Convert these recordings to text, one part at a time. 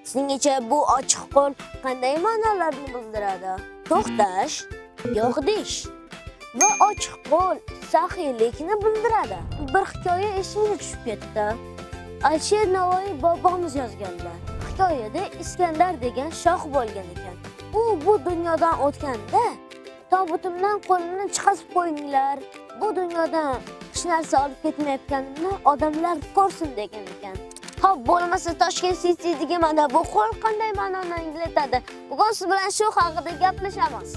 Sizningcha bu ochiq qo'l qanday ma'nolarni bildiradi? To'xtash, yo'q deyish va ochiq qo'l saxiylikni bildiradi. Bir hikoya esimga tushib ketdi. Alisher Navoiy bobomiz yozganlar. Hikoyada Iskandar degan shoh bo'lgan ekan. U bu dunyodan o'tganda tobutimdan qo'limni chiqazib qo'yinglar. Bu dunyodan hech narsa olib ketmayotganimni odamlar ko'rsin degan ekan. Xo'p, bo'lmasa Toshkent City'dagi mana bu qo'l qanday ma'noni anglatadi? Bugun siz bilan shu haqida gaplashamiz.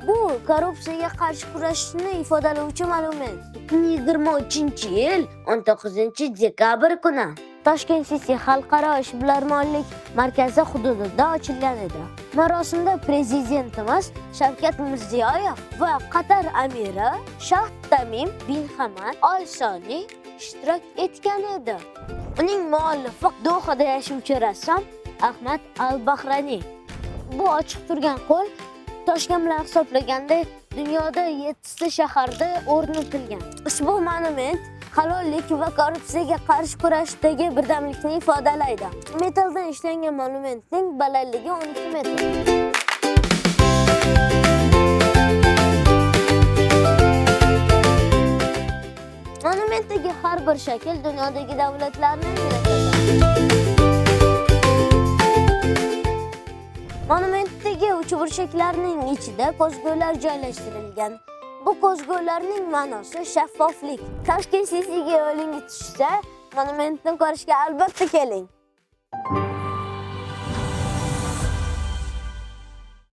Bu korrupsiyaga qarshi kurashishni ifodalovchi monument. 2023-yil 19-dekabr kuni Toshkent City xalqaro ishbilarmonlik markazi hududida ochilgan edi. Marosimda prezidentimiz Shavkat Mirziyoyev va Qatar amiri Shoh Tamim bin Hamad Ol Soniy ishtirok etgan edi. Uning muallifi Dohada yashovchi rassom Ahmad Al-Bahrani. Bu ochiq turgan qo'l Toshkent bilan hisoblaganda dunyoda 7 ta shaharda o'rnatilgan. Ushbu monument halollik va korrupsiyaga qarshi kurashdagi birdamlikni ifodalaydi. Metaldan ishlangan monumentning balandligi 12 metr. Monumentdagi har bir shakl dunyodagi davlatlarni anglatadi. Monumentdagi uchburchaklarning ichida ko'zgular joylashtirilgan. Bu ko'zgularning ma'nosi shaffoflik. Toshkent Cityga yo'lingiz tushsa, monumentni ko'rishga albatta keling.